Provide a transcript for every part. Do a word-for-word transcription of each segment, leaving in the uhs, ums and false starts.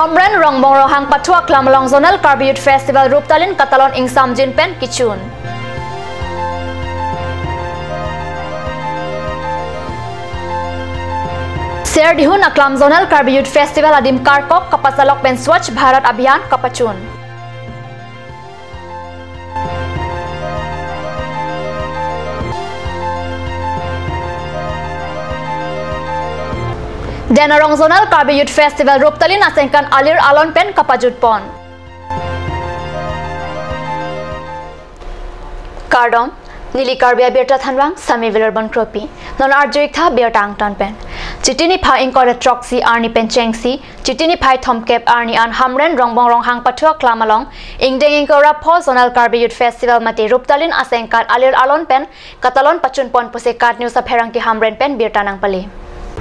Hamren Rongbong Ronghang pathu aklam along Zonal Karbi Youth Festival ruptalin katalon ingsamjin pen kichun. Serdihun aklam Zonal Karbi Youth Festival adim karkok kapasalok pen Swachh Bharat Abhiyan kapachun. Denarong Zonal Karbi Youth Festival ruptalin asengkan alir alon pen kapajutpon. Kardom, neli Karbi Abirta Thanwang, Sami Vilar Bon Kropi. Non arjuiktha birta angton pen. Chiti niphai ingkoi ra throksi arni pen chengsi, Chiti niphai thomkep arni an Hamren Rongbong Ronghang pathu aklam along ingdeng ingkoi ra pho Zonal Karbi Youth Festival mate ruptalin asengkan alir alon pen katalon pachunpon pusi KAT News apherangke Hamren pen birta nangpale.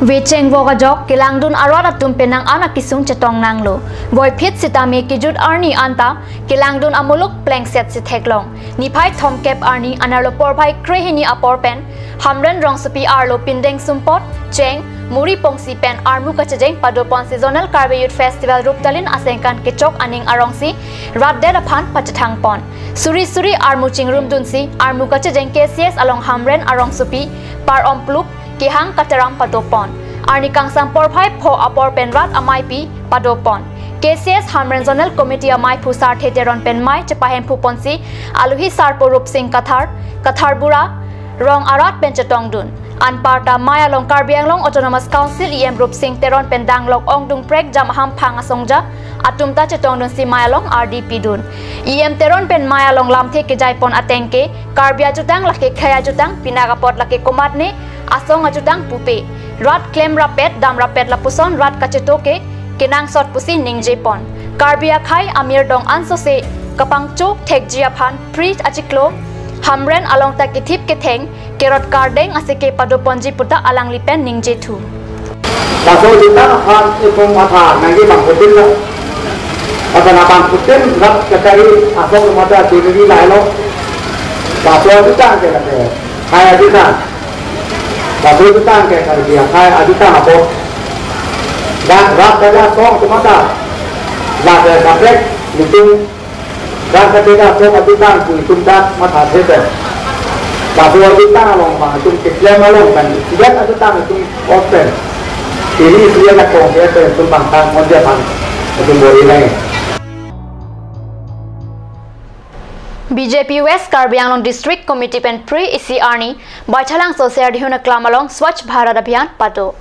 Vecheng vok ajok kelangdun arat atum penang an akisung chetong nanglo. Voiphit sitame kejut arni anta kelangdun amuluk plengset si theklong. Niphai thomkep arni anerlo porphai krehini apor pen Hamren rongsopi arlo pindeng sumpot, cheng, muri pongsi pen armu kachejeng padoponsi Zonal Karbi Youth Festival ruptalin asengkan kechok aning arongsi rat det aphan pachethangpon. Suri suri armu chingrumdunsi armu kachejeng KCS along Hamren arongsopi par omplup kehang kateram padopon. Arni kangsam porphai pho apor pen rat ameipi padopon. KCS Hamren Zonal Committee ameiphu Sarthe Teron pen mei chepahemphuponsi alohi sarpo Rupsing Kathar, Kathar Bura, rong arat pen chetongdun. Anparta mei along Karbi Anglong Autonomous Council EM Rupsing Teron pen danglok ongdung prekjam ahamphang asongja atum ta chetongdunsi mei along ardi pidun. EM Teron pen mei along lamthe kejaipon ateng ke Karbi ajutang lake khei ajutang, pinak apot lake komatne asong ajutang pupe. Rat klem rapet, dam rapet lapuson rat kacheto ke kenangsot pusi ningjepon. Karbi akhei amir dong ansose kapangcho thekji aphan phri achiklo Hamren along ta kethip ketheng kerot kardeng aseke padoponji puta alangli pen ningjepon. Laso jutang aphan itum matha nangji bangphutin lo. Aphan abangphutin rat kachari asong mata chiri lailo. Laso jutang ke lake khei ajutang. Laso jutang ke Karbi akhei ajutang apot. Dan rat kaja asong mata lake kaprek itum rat kachari asong ajutang pu itum dak matha thek. Laso ajutang along ma itum keklem along kan dak ajutang itum open. Chiri chiri la kong pen itum bangtang monja bang itum bor-i nai. BJP West Karbi Anglong District Committee pen phri isi arni Baithalangso Serdihun aklam along Swachh Bharat Abhiyan pado.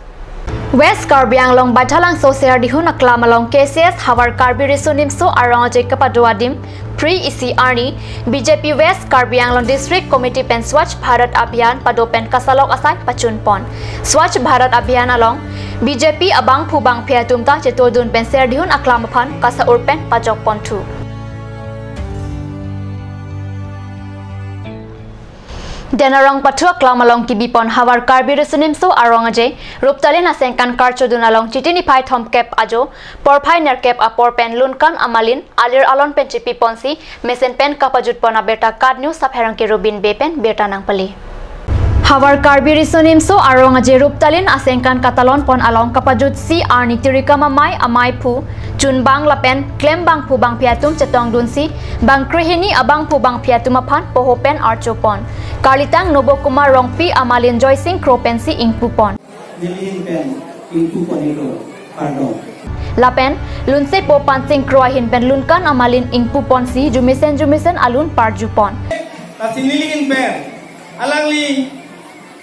West Karbi Anglong Baithalangso Serdihun aklam along KCS havar Karbi Riso Nimso Arong Aje kapado adim phri isi arni BJP West Karbi Anglong District Committee pen Swachh Bharat Abhiyan pado pen kasalok asai pachunpon. Swachh Bharat Abhiyan along BJP abangphu bangphi atum ta chetodun pen Serdihun aklam aphan kasa-ur pen pajokponthu. Denarong pathu aklam along kibipon havar Karbi Riso Nimso Arong Aje ruptalin asengkan karchodun along Chiti niphai thomkep ajo porphai nerkep apor pen Lunkan Amalin alir alon pen chepiponsi mesen pen kapajutpon abirta KAT News apherangke Rubin Bey pen birta nangpale. Havar Karbi Riso Nimso Arong Aje ruptalin asengkan katalonpon along kapajutsi arni tirikam amei ameiphu chunbang lapen klem bangphu bangphi atum chetongdunsi bang krehini abangphu bangphi atum aphan poho pen archopon. Karlitang Nobo Kumar Rongpi Amalin Joysing Kro pensi ingpupon. Nelihin pen ingpupon ilo, pardon. Lapen lunsepo Pansing Kro ahin pen Lunkan Amalin ingpuponsi jumesen jumesen alun parjupon. Lasi nelihin pen alangli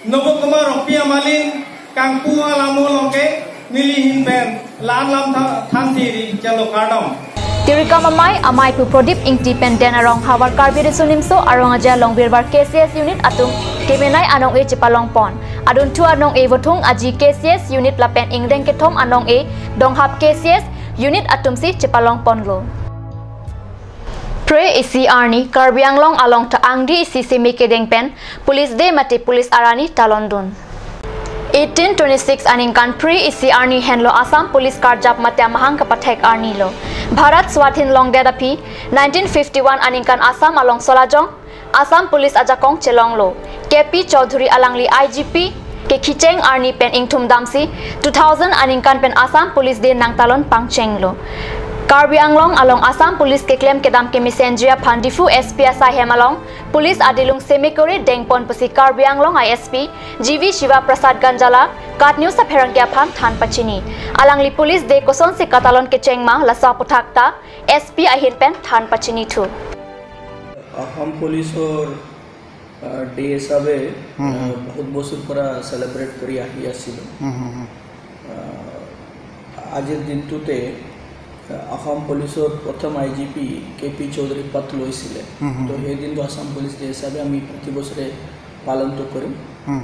Nobo Kumar Rongpi Amalin kangpu alam along ke nelihin pen lam lam tha-, thansi ri chalo kardom. Tirikam amei ameiphu Prodip Ingti pen Denarong havar Karbi Riso Nimso Arong Aje along birbar KCS unit atum kemenei anong-e chepalongpon. Adunthu anong-e Vothung Aji KCS unit lapen ingdeng kethom anong-e Donghap KCS unit atumsi chepalongponlo. Phre isi arni Karbi Anglong along ta angdi isi simi kedeng pen Police Day mate Police arni talondun. Eighteen twenty-six aningkan phre isi arni henlo Assam Police karjap mate amahang kapathek arni lo. Bharat Swadhin longdet aphi nineteen fifty-one aningkan Assam along solajong Assam Police ajakong chelonglo. K P Chaudhary alangli I G P Kekhicheng arni pen ingthum damsi two thousand aningkan pen Assam Police Day nangtalon pangchenglo. Karbi Anglong along Assam Police keklem kedam kemesenji aphan Diphu S P asaihem along police adilung semekori dengpon pusi Karbi Anglong I S P G V Shiva Prasad Ganjala KAT News apherangke aphan than pachini. Alangli Police Day kosonsi katalon kecheng ma laso aphuthak ta S P ahin pen than pachinithu. Assam পুলিচৰ ডে হিচাপে হুম, হুম। বহুত বছৰ পৰা চেলিব্ৰেট কৰি আহি আছিলোঁ। হুম, হুম, হুম। আজিৰ দিনটোতে আসাম পুলিচৰ প্ৰথম I G P K P Choudhury পদ লৈছিলে। হুম, হুম। তো সেই দিনটো আসাম পুলিচ ডে হিচাপে আমি প্ৰতি বছৰে পালনটো কৰিম। হুম।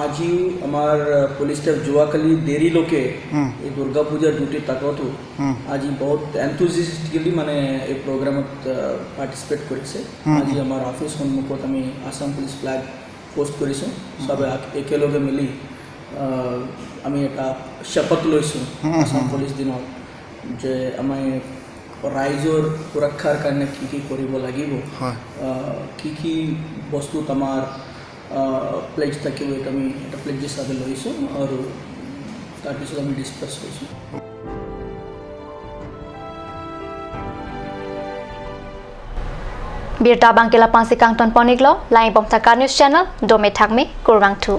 আজিও আমাৰ পুলিচ ষ্টেফ যোৱাকালি দেৰিলৈকে হুম। এই দুৰ্গা পূজাৰ ডিউটিত থাকোঁতো হুম। আজি বহুত এনথুজিয়াষ্টিকেলি মানে এই প্ৰগ্ৰামত পাৰ্টিচিপেট কৰিছে। হুম, আজি হুম। আমাৰ অফিচ সন্মুখত আমি আছাম পুলিচ ফ্লেগ পোষ্ট কৰিছোঁ। চবে এক- একেলগে মিলি আহ, আমি এটা শপথ লৈছোঁ হুম, আছাম হুম। পুলিচ দিনত যে আমি ৰাইজৰ সুৰক্ষাৰ কাৰণে কি কি কৰিব লাগিব, হয়। আহ, কি কি বস্তুত আমাৰ প্লেজ থাকিব, এইটো আমি এটা প্লেজ হিচাপে লৈছোঁ আৰু তাৰপিছত আমি ডিছকাছ কৰিছোঁ। Birta abangke lapu-ansi kangton pon-iklo, lang-ibom ta KAT News Channel, dome thakme, kurvangthu.